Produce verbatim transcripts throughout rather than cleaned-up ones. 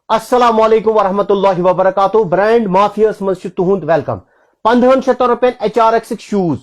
السلام علیکم ورحمۃ اللہ وبرکاتہ۔ برانڈ مافیاہس منٛز چھُ تُہُنٛد ویلکم۔ پندہن شیٚتن رۄپین ایچ آر ایکسٕکۍ شوٗز،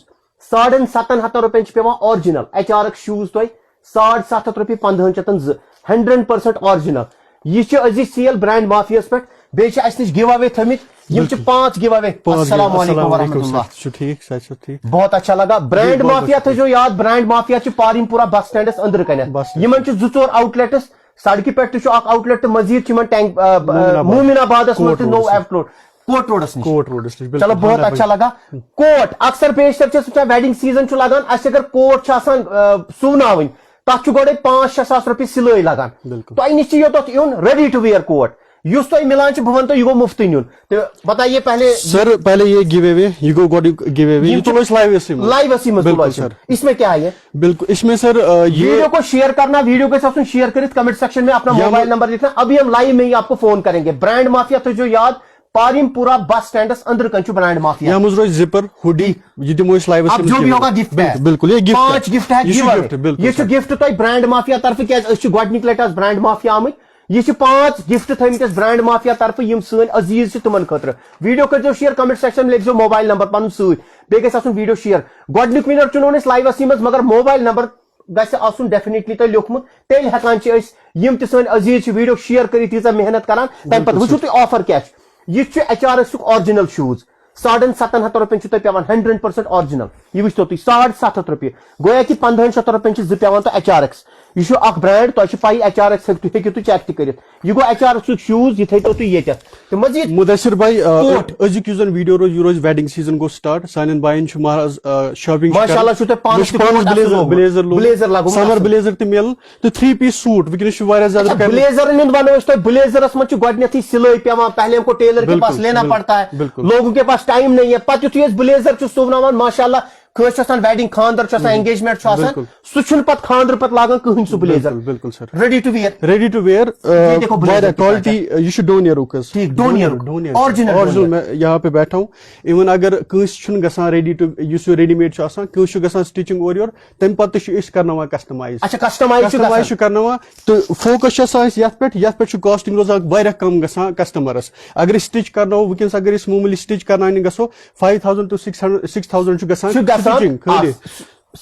ساڑن ستن ہتن رۄپین چھِ پٮ۪وان original H R X shoes تۄہہِ ساڑ ستھ ہتھ رۄپیہِ، پندہن شیٚتن زٕ، ہنڈریڈ پرسنٹ آرجنل۔ یہِ چھِ أزِچ سیل برانڈ مافیاہس پٮ۪ٹھ۔ بیٚیہِ چھِ اَسہِ نِش گیو اوے تھٲمٕتۍ، یِم چھِ پانٛژھ گیو اوے۔ پانٛژھ گیو-، السلام علیکم السلام ورحمۃ علیکم اللہ۔ سر، چھُ ٹھیٖک، صحت چھُ ٹھیٖک؟ بہت اچھا لگا۔ برانڈ جی، بہت مافیا بہت تھٲیزیو یاد، برانڈ مافیا چھِ پاریم پورہ بس سٹینڈس أنٛدرٕ کنٮ۪تھ۔ بس۔ یِمن چھِ زٕ ژور آؤٹ لیٹس، سڑکہِ پٮ۪ٹھ تہِ چھُ اکھ آؤٹ لیٹ تہٕ مزید چھِ یِمن ٹینک، آ، آ، مومن آباد۔ مومن آبادس منٛز کوٹ تہِ نوٚو روڈس نِش۔ Out late. کوٹ روڈس نِش۔ کوٹ روڈس نِش، بِلکُل، چلو، بہت ہنڈریڈ اچھا پرسنٹ۔ لگا۔ کوٹ، اکثر بیشتر چھِ أسۍ وٕچھان ویڈنگ سیزن چھُ لگان، اَسہِ اگر کوٹ چھُ آسان، آ، سُوناوٕنۍ، تَتھ چھُ گۄڈَے پانٛژھ شےٚ ساس رۄپیہِ سِلٲے لَگان۔ بِلکُل۔ تۄہہِ نِش چھِ یوٚتَتھ یُن ریڈی ٹُو ویئر کوٹ۔ یُس تۄہہِ مِلان چھُ، بہٕ وَنہٕ تۄہہِ، یہِ گوٚو مُفتٕے نیُن۔ تہٕ پَتہ یہِ پہلے سر، پہلے یہ گیو اوے، یہ گو گۄڈنیُک گیو اوے، یِم یہِ چھِ تُلو أسۍ لایوَسٕے منٛز۔ لایوَسٕے منٛز بِلکُل تُلو أسۍ سر۔ یِم۔ اس میں کیا ہے؟ بِلکُل، اس میں سر، آ، یہ ویڈیو کو شیئر کرنا، ویڈیو گژھِ آسُن شیئر کٔرِتھ، کمنٹ سیکشن میں اپنا یا موبائل نمبر لکھنا، ابھی ہم لائیو میں ہی آپ کو فون کریں گے۔ برانڈ مافیا تھٲیزیو یاد، پاریم پورہ بس سٹینڈس أنٛدرٕ کنہِ چھُ برانڈ مافیا۔ یتھ منٛز روزِ زِپر، ہوڈی، یہِ دِمو أسۍ لایوَس اب منٛز جو بھی ہوگا گفٹ ہے۔ بِلکُل، بِلکُل، یہِ گفٹ پانچ ہے۔ گفٹ ہے، یہِ چھُ گیو اوے۔ گفٹ، بِلکُل یہِ چھُ سر۔ گفٹ تۄہہِ برانڈ مافیا طرفہٕ، کیازِ أسۍ چھِ گۄڈٕنِکۍ لٹہِ آز برانڈ مافیا آمٕتۍ۔ یہِ چھِ پانٛژھ گفٹ تھٲمٕتۍ اَسہِ برانڈ مافیا طرفہٕ، یِم سٲنۍ عزیز چھِ تِمن خٲطرٕ۔ ویڈیو کٔرۍزیو شیئر، کمنٹ سیکشن لیکھزیو موبائل نمبر پنُن سۭتۍ، بیٚیہِ گژھِ آسُن ویڈیو شیئر۔ گۄڈٕنیُک ونر چھُنہٕ أسۍ لایوَسٕے منٛز، مگر موبائل نمبر گژھِ آسُن ڈیفینیٹلی تۄہہِ لیوٚکھمُت، تیٚلہِ ہٮ۪کان چھِ أسۍ، یِم تہِ سٲنۍ عزیز چھِ ویڈیو شیئر کٔرِتھ، ییٖژاہ محنت کران، تَمہِ پتہٕ بِلکُل وٕچھِو سر۔ تُہۍ آفر کیٛاہ چھُ۔ یہِ چھُ ایچ آر ایسُک آرجنل شوٗز، ساڑن ستن ہتن رۄپین چھُ تۄہہِ پٮ۪وان ہنڈریڈ پرسنٹ آرجنل۔ یہِ وٕچھتو تُہۍ، ساڑ ستھ ہتھ رۄپیہِ، گویا کہِ پندہن شیٚتن رۄپین چھِ زٕ پٮ۪وان تۄہہِ ایچ آر ایکس۔ یہِ چھُ اکھ برانڈ، تۄہہِ چھُ پَیی ایچ آر ایکس ہیٚکِو، ہیٚکِو تُہۍ چیک تہِ کٔرِتھ۔ یہِ گوٚو ایچ آر ایسُک شوٗز، یہِ تھٲیتو تُہۍ ییٚتٮ۪تھ۔ تہٕ مزید مُدثر بھائی، آ، کوٹ۔ أزیُک یُس زن ویڈیو روزِ، یہِ روزِ ویڈنگ سیزن گوٚو سٹارٹ، سانٮ۪ن باین چھُ مہراز، آ، شاپنگ چھِ ماشاء اللہ کران۔ چھُ تۄہہِ پانس مےٚ چھُ تہِ پانس کوٹ اصٕل بلیزر، لوگمُت۔ بلیزر لوگمُت بلیزر اصٕل۔ لگومُت سمر اصٕل۔ بلیزر تہِ میلن تہٕ تھری پیس سوٗٹ وٕنکیٚنس چھُ واریاہ زیادٕ اچھا، رِکوایرمنٹ۔ بلیزرن ہُنٛد ونو أسۍ تۄہہِ، بلیزرس منٛز چھِ گۄڈٕنیتھٕے سِلٲے پٮ۪وان، پہلے ہم کو ٹیلر کے پاس بِلکُل، لینا بِلکُل، پڑتا ہے، بِلکُل۔ لوگوں کے پاس ٹائم نہیں ہے۔ پتہٕ یُتھُے أسۍ بلیزر چھِ سُوناوان، ماشاء اللہ، کٲنٛسہِ چھُ آسان ویڈنگ، خانٛدر چھُ آسان، بِلکُل۔ انگیجمنٹ چھُ آسان، بِلکُل۔ سُہ چھُنہٕ پتہٕ خانٛدرٕ پتہٕ لاگان کٕہٕنۍ سُہ بلیزر۔ بِلکُل، بِلکُل sir. Ready to wear. Ready to wear, یہ دیکھو بلیزر واریاہ کتھ کالٹی، آسہِ۔ یہِ چھُ ڈونیرُک حظ۔ ٹھیٖک، ڈونیرُک۔ ڈونیرُک۔ Original original ڈونیر۔ میں یہاں پہ بیٹھا ہوں۔ Even اگر کٲنٛسہِ چھُنہٕ گژھان ریڈی ٹو، یُس یہِ ریڈی میڈ چھُ آسان، کٲنٛسہِ چھُ گژھان سٹچنگ اورٕ یورٕ، تَمہِ پَتہٕ تہِ چھِ أسۍ کرناوان کسٹمائز۔ اچھا، کسٹمائز چھُ کسٹمائز گژھان۔ چھُ کرناوان تہٕ فوکس چھُ آسان اَسہِ یَتھ پٮ۪ٹھ، یَتھ پٮ۪ٹھ چھُ کاسٹنگ روزان واریاہ کم گژھان کسٹمرس۔ اگر أسۍ سٹچ کرناوو وٕنکیٚنس، اگر أسۍ معموٗلی سٹچ کرناونہِ گژھو، five thousand to six hundred، six thousand چھُ گژھان چھُ گژھان، stitching خٲلی۔ آ،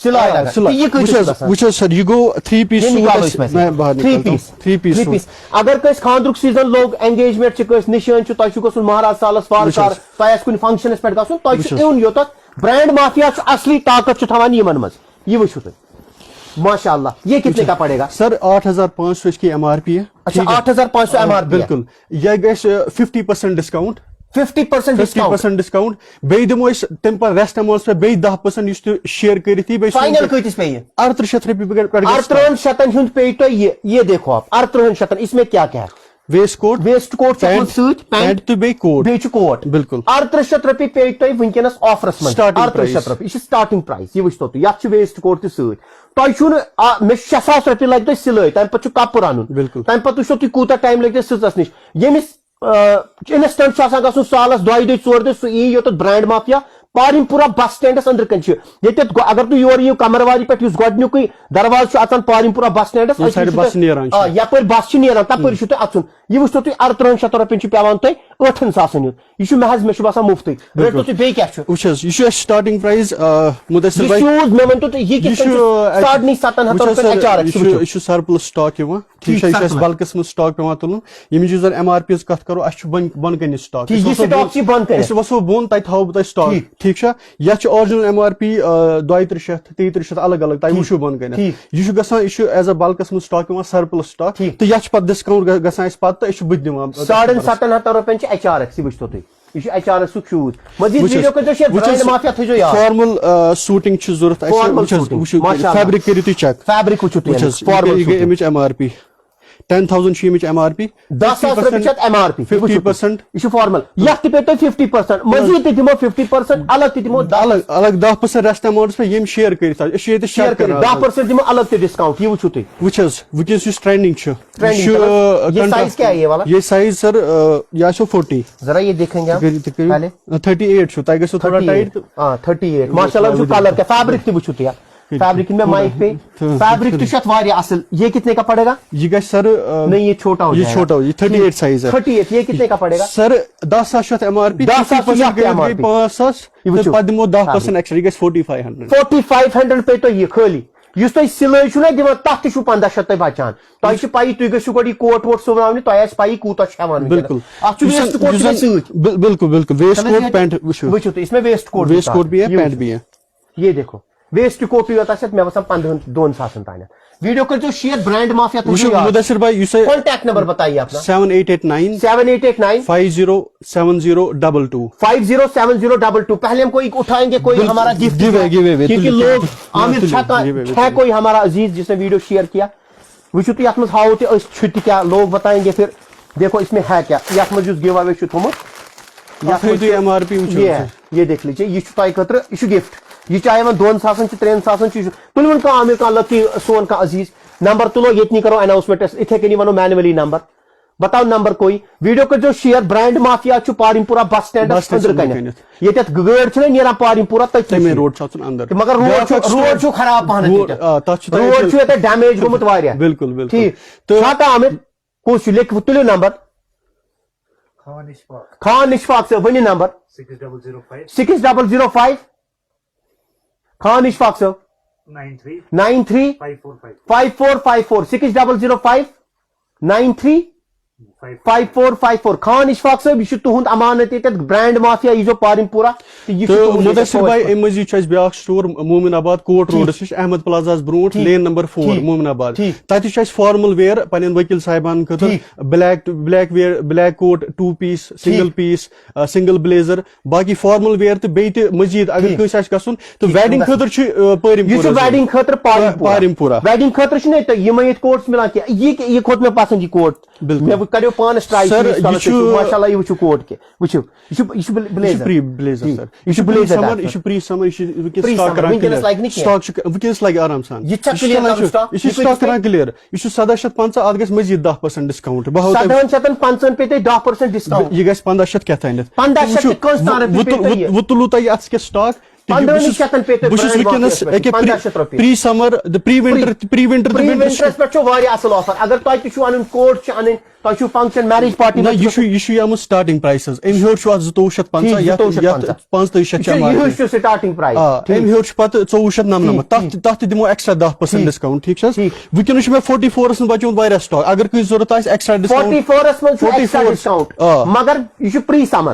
سِلٲے آ، لگان۔ سِلٲے۔ تہٕ یہِ کۭتِس وٕچھ چھُ حظ، گژھان؟ وٕچھ حظ سر، یہِ گوٚو تھری پیس یہِ سوٗٹ نِکالو اَسہِ، أسۍ مےٚ۔ نہ، بہٕ حظ تھری نِکالہٕ piece. Three piece three suit. Piece. اگر کٲنٛسہِ خانٛدرُک سیزن لوٚگ، انگیجمنٹ چھِ، کٲنٛسہِ نِشٲنۍ چھُ، تۄہہِ چھُ گژھُن مہراز سالس وارٕ وٕچھ کارٕ، حظ۔ تۄہہِ آسہِ کُنہِ فنکشنس پٮ۪ٹھ گژھُن، تۄہہِ چھُ وٕچھ حظ۔ یُن یوٚتتھ۔ برانڈ مافیا چھُ اصلی طاقت چھُ تھاوان یِمن منٛز۔ یہِ وٕچھِو تُہۍ۔ ماشاء اللہ، یہ کتنے کا پڑے گا؟ سر، آٹھ ہزار پانچ سو اس کی ایم آر پی ہے۔ اچھا، ٹھیک ہے۔ آٹھ ہزار پانچ سو ایم آر پی ہے۔ بِلکُل۔ یہ گژھِ fifty percent discount. Fifty percent fifty discount. Percent discount. بیٚیہِ دِمو أسۍ تمہِ پتہٕ ریسٹ اماؤنٹس پٮ۪ٹھ بیٚیہِ دہ پرسنٹ، یُس تُہۍ شیئر کٔرِتھ یی، بیٚیہِ فاینل سوٗزِو۔ کۭتِس پیٚیہِ؟ اَرترٕہ شیٚتھ رۄپیہِ پٮ۪ٹھ، پٮ۪ٹھ گژھِ اَرترٕہن شیٚتن ہُنٛد پیٚیہِ تۄہہِ یہِ، یہِ دیکھو آپ، اَرترٕہن شیٚتن، اس میں کیا کیا ہے؟ ویسٹ کوٹ، ویسٹ کوٹ چھُ پینٹ، پوٚز سۭتۍ، پینٹ۔ پینٹ تہٕ بیٚیہِ کوٹ۔ بیٚیہِ چھُ کوٹ۔ بِلکُل۔ اَرترٕہ شیٚتھ رۄپیہِ پیٚیہِ تۄہہِ وٕنکیٚنَس آفرَس منٛز۔ سٹارٹنگ اَرترٕہ شیٚتھ پرائس۔ رۄپیہِ، یہِ چھُ سٹارٹنگ پرائس، یہِ وٕچھتو تُہۍ، یَتھ چھُ ویسٹ کوٹ تہِ سۭتۍ۔ تۄہہِ چھُو نہٕ، آ، مےٚ چھُ شےٚ ساس رۄپیہِ لَگہِ تۄہہِ سِلٲے، تَمہِ پَتہٕ چھُ کَپُر اَنُن۔ بِلکُل۔ تَمہِ پَتہٕ وٕچھتو تُہۍ کوٗتاہ ٹایم لَگہِ تۄہہِ سٕژَس نِش۔ ییٚمِس، آ، انسٹنٹ چھُ آسان گژھُن سالَس دۄیہِ دۄہہِ، ژورِ دۄہہِ، سُہ یی یوٚتَتھ برانڈ مافیا پاریم پورہ بس سٹینڈس أنٛدرٕ کَنہِ چھُ۔ ییٚتٮ۪تھ گۄ-، اگر تُہۍ یورٕ یِیِو قمرواری پٮ۪ٹھ، یُس گۄڈٕنیُکُے دروازٕ چھُ اَژان پاریم پورہ بس سٹینڈس، ییٚمہِ أتی سایڈٕ چھُ بس تۄہہِ، چھِ نیران چھِ۔ آ، یَپٲرۍ بس چھِ نیران، تَپٲرۍ چھُ تۄہہِ اَژُن۔ یہِ وٕچھتو تُہۍ، اَرترٕہَن شیٚتن رۄپیَن چھُ پٮ۪وان تۄہہِ ٲٹھن ساسَن ہیوٚن۔ یہِ چھُ محض، مےٚ چھُ باسان، مُفتٕے۔ بِلکُل۔ رٔٹِو تُہۍ، بیٚیہِ کیٛاہ چھُ؟ وٕچھ حظ، یہِ چھُ اَسہِ سٹارٹنگ پرائس، آ، مُدثر یہِ بھائی۔ شوٗز، مےٚ ؤنۍ تو تُہۍ، یہِ کِتھ یہِ کٔنۍ چھُ، چھُ آ، ساڑنٕے ستن ہتن وٕچھ حظ رۄپین سر، ایچ آر ایکس یہِ چھُ، وٕچھِو؟ یہِ چھُ سرپلس سٹاک یِوان۔ ٹھیٖک ٹھیٖک، چھا، یہِ چھُ اَسہِ سرپلس۔ بلکس منٛز سٹاک پٮ۪وان تُلُن۔ ییٚمِچ یُس زن ایم آر پی ہٕنٛز کتھ کرو، اَسہِ چھُ بۄن، بۄن کَنہِ سٹاک۔ ٹھیٖک، أسۍ یہِ وَسو سٹاک بۄن، چھِ بۄن کَنہِ۔ أسۍ وَسو بۄن، تَتہِ تھاوو بہٕ تۄہہِ سٹاک۔ ٹھیٖک۔ ٹھیٖک چھا؟ یَتھ چھُ آرجنل ایم آر پی، آ، دۄیہِ ترٕٛہ شیٚتھ، تیٚیہِ ترٕٛہ شیٚتھ الگ الگ، تۄہہِ ٹھیٖک۔ وٕچھِو بۄن کَنہِ۔ ٹھیٖک۔ یہِ چھُ گژھان، یہِ چھُ ایز اے بلکس منٛز سٹاک یِوان، سرپلس سٹاک۔ ٹھیٖک۔ تہٕ یَتھ چھُ پتہٕ ڈسکاؤنٹ گژھان اَسہِ پتہٕ، تہٕ أسۍ چھِ بہٕ تہِ دِوان۔ ساڑن ستن ہتن رۄپین چھِ ایچ آر ایکس، یہِ وٕچھتو تُہۍ۔ یہِ چھُ ایچ آر ایسُک شوٗز۔ مزید وٕچھ حظ، ویڈیو کٔرۍزیو شیئر، وٕچھ حظ، برانڈ مافیا تھٲیزیو یاد۔ فارمل، آ، سوٗٹنگ چھِ ضوٚرتھ اَسہِ۔ فارمل وٕچھ حظ، سوٗٹنگ، وٕچھِو، ماشاء اللہ۔ فیبرک کٔرِو تُہۍ چیک۔ فیبرک وٕچھِو تُہۍ وٕچھ حظ، اَمیُک، فارمل یہِ گٔے سوٗٹنگ۔ اَمِچ M R P. Ten thousand چھِ ییٚمِچ ایم آر پی۔ دَہ ساس رۄپیہِ چھِ اَتھ M R P. Fifty percent. یہِ چھُ فارمل۔ یَتھ تہِ پیٚیہِ تۄہہِ ففٹی پرسنٹ، مزید تہِ دِمو ففٹی پرسنٹ، الگ تہِ دِمو دَہ۔ الگ، الگ دَہ پرسنٹ ریسٹ ایماؤنٹس پٮ۪ٹھ یِم شیئر کٔرِتھ حظ۔ أسۍ چھِ ییٚتہِ شیئر شیئر کٔرِتھ کران دَہ پرسنٹ دِمو الگ تہِ ڈسکاؤنٹ، یہِ وٕچھِو تُہۍ۔ وٕچھ حظ، وٕنکیٚس یُس ٹرینڈنگ چھُ، ٹرینڈنگ یہِ چھُ، چھُ حظ؟ آ، یہِ کنٹراسٹ۔ سائز کیا ہے یہ والا؟ یہِ سائز سر، آ، یہِ آسیو فورٹی۔ ذرا یہ دیکھیں گے آپ۔ تُہۍ کٔرِو، تُہۍ کٔرِو۔ پہلے۔ آ، تھرٹی ایٹ چھُ، تۄہہِ گژھیو تھوڑا تھرٹی ایٹ۔ ٹائٹ تہٕ۔ آ، تھرٹی ایٹ۔ ماشاء اللہ، وٕچھِو کلر کیٛاہ، فیبرک تہِ وٕچھِو تُہۍ اَتھ۔ فیبرک میں مائک پہ۔ فیبرک تہِ چھُ اَتھ واریاہ اَصٕل۔ یہ کتنے کا پڑے گا؟ یہ گژھِ سر نہیں، یہ چھوٹا ہو جائے گا۔ چھوٹا ہو، یہ تھرٹی ایٹ سائز ہے۔ تھرٹی ایٹ، یہ کتنے کا پڑے گا؟ سر، دہ ساس چھُ اَتھ ایم آر پی، دہ ساس چھُ اَتھ ایم آر پی۔ پانٛژھ ساس، یہ وٕچھِو۔ پتہٕ دِمو دہ پٔرسنٹ ایکسٹرا، یہِ گژھِ forty five hundred. Forty five hundred پے تۄہہِ یہِ خٲلی، یُس تۄہہِ سِلٲے چھُو نا دِوان، تَتھ تہِ چھُو پنٛداہ شیٚتھ تۄہہِ بچان۔ تۄہہِ چھِ پَیی، تُہۍ گٔژھِو گۄڈٕ یہِ کوٹ ووٹ سُوناونہِ، تۄہہِ آسہِ پَیی کوٗتاہ چھُ ہٮ۪وان وٕنکیٚنَس۔ بِلکُل۔ اَتھ چھُ یُس ویسٹ زَن- کوٹ یُس تہِ مےٚ زَن- سۭتۍ۔ بِل- بِلکُل، بِلکُل۔ ویسٹ خبر کوٹ، ییٚتہِ پینٹ وٕچھِو۔ وٕچھِو تُہۍ، یہِ چھِ مےٚ ویسٹ کوٹ ویسٹ تہِ کوٹ بیٚیہِ یہِ پینٹ وٕچھِو۔ بیٚیہِ۔ یہ دیکھو، ویسٹ کوپی یوت آسہِ اَتھ، مےٚ باسان، پنٛدہَن دۄن ساسَن تانٮ۪تھ۔ ویڈیو کٔرۍزیو شیئر، برانڈ مافیا تُہۍ چھُو وٕچھِو یاد۔ مُدثر بھائی، یُس تۄہہِ کانٹیکٹ نمبر بتائیے اپنا۔ Seven eight eight nine seven eight eight nine five zero seven zero double two. Five zero seven zero double two. پہلے ہم کوئی اٹھائیں گے، کوئی بل- ہمارا گفٹ گیو اوے، گیو اوے، کیونکہ تُلِو، لوگ تُلِو، عامر تُلِو، چھا کا گیو اوے، ہے، تُلِو۔ کوئی ہمارا عزیز جس نے ویڈیو شیئر کیا، وٕچھِو تُہۍ یَتھ منٛز ہاوو تہِ أسۍ چھِ تہِ کیٛاہ، لوگ بتائیں گے پھر۔ دیکھو اس میں ہے کیا، یَتھ منٛز یُس گیو اوے چھُ تھوٚمُت، اَتھ تھٲیِو تُہۍ ایم آر پی وٕچھِو۔ یہ ہے، یہ دیکھ لیجیے، یہ چھُ تۄہہِ خٲطرٕ، یہ چھُ گفٹ۔ یہ چاہے وۄنۍ دۄن ساسَن چھُ، ترٛٮ۪ن ساسَن چھُ، یہِ چھُ، تُلہِ وۄنۍ کانٛہہ عامر کانٛہہ لٔکی سون کانٛہہ عزیز، نمبر تُلو، ییٚتنٕے کرو اناؤنسمنٹ أسۍ، یِتھے کٔنی وَنو مینولی نمبر۔ بتاو نمبر کوئی، ویڈیو کٔرۍزیو شیئر، برانڈ مافیا چھُ پارِم پورہ بس سٹینڈس بس سٹینڈس أنٛدرٕ أنٛدرٕ کَنٮ۪تھ۔ کَنٮ۪تھ۔ ییٚتٮ۪تھ گٲڑۍ چھِ نا نیران پارِم پورہ تٔتھی تَمے چھِ۔ روڈ چھُ اَژُن اَندر۔ تہٕ مگر روڈ بیٛاکھ چھُ، اَکھ روڈ سٹینڈ۔ چھُ خراب پَہنَتھ روڈ، ییٚتٮ۪تھ۔ آ، تَتھ چھُ تۄہہِ روڈ اَصٕل۔ چھُ ییٚتٮ۪تھ ڈیمیج گوٚمُت واریاہ۔ بِلکُل، بِلکُل۔ ٹھیٖک۔ تہٕ چھا کانٛہہ عامر؟ کُس چھُ؟ لیکھِو، تُلِو نمبر۔ خان اشفاق خان اشفاق صٲب، ؤنِو number. six double zero five six double zero five. Khan Ashfaq صٲب۔ nine three nine three five four five five four five four, six double zero five nine three five five four five four. Khan Ashfaq صٲب، یہِ چھُ تُہُنٛد امانت ییٚتٮ۪تھ، brand mafia, یہِ چھُ پارِم پورہ۔ تہٕ یہِ چھُ تہٕ تُہُنٛد مُدثر ییٚتٮ۪تھ بھائی، فوج۔ اَمہِ مٔزیٖد چھُ اَسہِ بیٛاکھ سٹور مومِن آباد کوٹ روڈَس نِش، احمد پلازاہَس برونٛٹھ، ٹھیٖک۔ لین نمبر فور، ٹھیٖک۔ مومِن آباد۔ ٹھیٖک۔ تَتہِ چھُ اَسہِ فارمل ویئر پنٛنٮ۪ن ؤکیٖل صاحبانَن خٲطرٕ ٹھیٖک۔ بلیک، بلیک ویئر، بلیک کوٹ، ٹوٗ پیٖس، سنگل ٹھیٖک۔ پیٖس، سنگل بلیزر، باقی فارمل ویئر تہٕ بیٚیہِ تہِ مٔزیٖد اگر ٹھیٖک۔ کٲنٛسہِ آسہِ گژھُن تہٕ ٹھیٖک، ویڈنگ گژھُن۔ خٲطرٕ چھُ، آ، پٲرِم یہِ چھُ پورہ۔ ویڈنگ خٲطرٕ پارِم پورہ۔ پارِم پورہ۔ ویڈنگ خٲطرٕ چھُنہٕ ییٚتہِ یِمے ییٚتہِ کوٹس مِلان کینٛہہ۔ یہِ کہِ-، یہِ کھوٚت مےٚ پسنٛد یہِ کوٹ۔ بِلکُل۔ مےٚ کریو پانس ٹرائی سر، یُس یہِ کلر چھُ چھُ۔ ماشاء اللہ، یہِ وٕچھِو کوٹ کہِ۔ وٕچھِو، یہِ چھُ، یہِ چھُ بل-، یہِ چھُ بلیزر۔ پری بلیزر ٹھیٖک۔ سر۔ یہِ چھُ پری بلیزر سمر، ڈاکٹر۔ یہِ چھُ پری سمر، یہِ چھُ وٕنکیٚس پری سٹاک سمر، کران وٕنکیٚنس کلیئر۔ لگہِ نہٕ کینٛہہ۔ سٹاک چھُ وٕنکیٚس لگہِ آرام سان۔ یہِ چھا یہِ چھُ کلیئر چلان، کرُن یہِ چھُ، سٹاک؟ یہِ چھُ یہِ کۭتِس سٹاک پے؟ کران کلیئر۔ یہِ چھُ سداہ شیٚتھ پنٛژاہ، اتھ گژھِ مزید دہ پرسنٹ ڈسکاؤنٹ۔ بہٕ ہاوو تۄہہِ سدہن شیٚتن پنٛژہن پے تۄہہِ دہ پرسنٹ ڈسکاونٹ۔ یہِ گژھِ پنٛداہ شیٚتھ کیٛاہ تانٮ۪تھ۔ پنٛداہ شیٚتھ وٕچھِو، تہِ کٔژ تارَن پٮ۪ٹھ وۄنۍ تُل-، پیٚیہِ تۄہہِ یہِ؟ وۄنۍ تُلوٕ تۄہہِ یہِ اَتھ کیٛاہ سٹاک؟ کیونکہ بہٕ پنٛدہٲنی چھُس، شیٚتن پیٚیہِ تۄہہِ بہٕ چھُس برانڈ وٕنکیٚنَس مارکیٹَس پٮ۪ٹھ، ییٚکیٛاہ پنٛداہ شیٚتھ رۄپیہِ۔ Pre summer, the pre winter، pre winter, pre pre winter winters پٮ۪ٹھ چھُ واریاہ اَصٕل آفر۔ اگر تۄہہِ تہِ چھُو اَنُن، کوٹ چھِ اَنٕنۍ، تۄہہِ چھُو فنکشن، میریج پارٹی نہ، منٛز یہِ چھُو چھُ، یہِ چھُ آمُت سٹارٹنگ پرائسز۔ اَمہِ ہیوٚر چھُ اَتھ زٕتووُہ شیٚتھ پنٛژاہ، ٹھیٖک، یَتھ، زٕتووُہ شیٚتھ یَتھ پنٛژاہ۔ پانٛژتٲجی شیٚتھ یہِ چھِ چھُ، ایم آر یِہُے پی۔ چھُ سٹارٹنگ پرائس۔ آ، ٹھیٖک، اَمہِ ہیوٚر چھُ پَتہٕ ژوٚوُہ شیٚتھ نَمنَمَتھ۔ ٹھیٖک، تَتھ تہِ، تَتھ تہِ دِمو ایکسٹرا دہ پرسنٹ ٹھیٖک۔ ڈسکاؤنٹ، ٹھیٖک چھِ حظ؟ ٹھیٖک۔ وٕنکیٚنَس چھُ مےٚ فورٹی فورَس منٛز بَچومُت واریاہ، اَسہِ چھُ ایکسٹرا ڈسکاؤنٹ۔ فورٹی فورس منٛز چھُ فورٹی ایکسٹرا فور۔ ڈسکاؤنٹ، آ۔ مگر یہِ چھُ پری سمر۔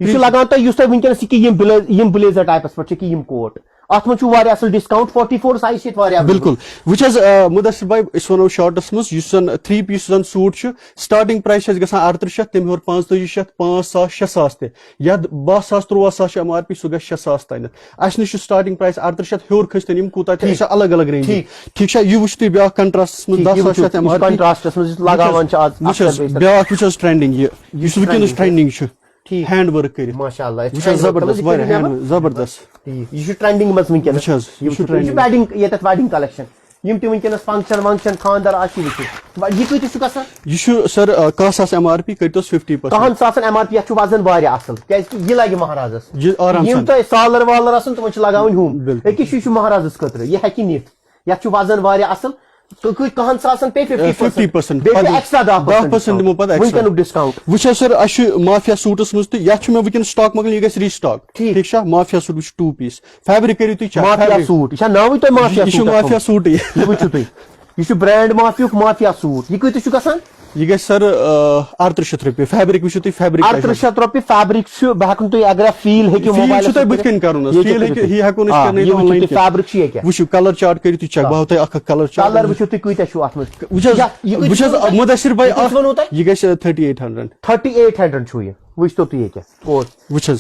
یہِ چھُ لگان تۄہہِ، یُس تۄہہِ وٕنکیٚنَس یہِ کہِ یِم بلیز-، یِم بلیزر ٹائپس پٮ۪ٹھ چھِ کہِ یِم کوٹ، اَتھ منٛز چھُ واریاہ اَصٕل ڈسکاؤنٹ۔ فورٹی فور سائز چھِ ییٚتہِ واریاہ available۔ بِلکُل۔ وٕچھ حظ، آ، مُدثر بھائی، أسۍ وَنو شارٹس منٛز، یُس زَن تھری پیٖس یُس زَن سوٗٹ چھُ، سٹارٹنگ پرائس چھِ اَسہِ گژھان اَرترٕہ شیٚتھ، تَمہِ ہیوٚر پانٛژتٲجی شیٚتھ، پانٛژھ ساس، شےٚ ساس تہِ۔ یَتھ باہ ساس، تُرٛواہ ساس چھِ ایم آر پی، سُہ گژھِ شےٚ ساس تانٮ۪تھ۔ اَسہِ نِش چھُ سٹارٹنگ پرائس اَرترٕہ شیٚتھ، ہیوٚر کھٔسۍ تَن یِم کوٗتاہ تہِ، یہِ چھِ الگ الگ رینج۔ ٹھیٖک۔ ٹھیٖک چھا؟ یہِ وٕچھِو تُہۍ بیٛاکھ کنٹراسٹس منٛز، ٹھیٖک، دَہ یہِ ساس وٕچھِو، چھِ اَتھ یہِ چھُ ایم آر پی۔ کنٹراسٹس منٛز یُس لگاوان چھِ آز وٕچھ حظ، اکثر بیشتر۔ بیٛاکھ وٕچھ حظ ٹرینڈنگ یہِ، یُس وٕنکیٚنَس trending۔ ٹرینڈنگ چھُ، ٹھیٖک۔ ہینڈ ؤرک کٔرِتھ۔ ماشاء اللہ، یہِ چھُ وٕچھ حظ، ہینڈ ؤرک۔ زبردست، تُلِو واریاہ یہِ کٔرِو ہینڈ نیبر۔ ؤرک، زبردست۔ ٹھیٖک، یہِ چھُ ٹرینڈنگ منٛز وٕنکیٚنَس۔ وٕچھ حظ، یہِ چھُ وٕچھِو، یہِ چھُ ٹرینڈنگ۔ ویڈنگ، ییٚتٮ۪تھ ویڈنگ کلیکشن۔ یِم تہِ وٕنکیٚنَس فنکشن ونکشن، خانٛدر آسہِ، یہِ وٕچھِو۔ وۄنۍ یہِ کۭتِس چھُ گژھان؟ یہِ چھُ سر، آ، کاہ ساس ایم آر پی، کٔرۍتوس فِفٹی پٔرسنٹ۔ کہن ساسن ایم آر پی، یَتھ چھُ وزن واریاہ اَصٕل، کیٛازِکہِ یہِ لَگہِ مہرازس۔ یہِ آرام یِم سان۔ تۄہہِ سالر والر آسن، تِمن چھِ لگاوٕنۍ ہُم۔ بِلکُل۔ أکِس چھُ، یہِ چھُ مہرازس خٲطرٕ، یہِ ہیٚکہِ نِتھ۔ یَتھ چھُ وزن واریاہ اَصٕل۔ تہٕ کۭتۍ، کہن ساسن پیٚیہِ فِفٹی فِفٹی پٔرسنٹ۔ بیٚیہِ چھُ ایکسٹرا دہ دہ پٔرسنٹ دِمو پتہٕ ایکسٹرا۔ وٕنکیٚنُک ڈسکاؤنٹ۔ وٕچھ حظ سر، اَسہِ چھُ مافیا سوٗٹس منٛز تہٕ یَتھ چھُ مےٚ وٕنکیٚنَس سٹاک مۄکلان، یہِ گژھِ ریسٹاک۔ ٹھیٖک۔ ٹھیٖک چھا؟ مافیا سوٗٹ، یہِ چھُ ٹوٗ پیٖس۔ فیبرک کٔرِو تُہۍ چیک۔ Mafia fabric. سوٗٹ، یہِ چھا ناوٕے تۄہہِ مافیا یہِ چھُ سوٗٹ مافیا تھوٚمُت؟ سوٗٹٕے۔ یہِ وٕچھِو تُہۍ، یہِ چھُ برانڈ مافیُک مافیا سوٗٹ۔ یہِ کۭتِس چھُ گژھان؟ یہِ گژھِ سر، آ، اَرترٕہ شیٚتھ رۄپیہِ۔ فیبرک وٕچھِو تُہۍ، فیبرک کیٛاہ چھُ۔ اَرترٕہ شیٚتھ رۄپیہِ فیبرک چھُ، بہٕ ہٮ۪کہٕ نہٕ تُہۍ، اگر اَتھ فیٖل ہیٚکِو فیٖل موبایلَس چھُ تۄہہِ پٮ۪ٹھ بٕتھِ کَنۍ کَرُن حظ، یہِ فیٖل کٔرِتھ۔ ہیٚکِو، یہِ ہٮ۪کو نہٕ أسۍ آ، کَرنٲیِتھ یہِ وٕچھِو آنلاین تُہۍ، کینٛہہ۔ فیبرک چھُ یہِ کیٛاہ؟ وٕچھِو، کلر چارٹ کٔرِو تُہۍ چیک، بہٕ ہاوو تۄہہِ اَکھ اَکھ کلر چارٹ۔ کلر وٕچھِو تُہۍ کۭتیٛاہ چھُو اَتھ منٛز۔ وٕچھ حظ، یہِ کۭتِس چھُ گژھان؟ مُدثر بھائی، یہِ کۭتِس ووٚنوٕ تۄہہِ؟ یہِ گژھِ تھٔٹی ایٹ ہنڈرنڈ۔ تھٔٹی ایٹ ہنڈرنڈ چھُو یہِ، وٕچھتو تُہۍ ییٚکیٛاہ۔ کوٹ۔ وٕچھ حظ،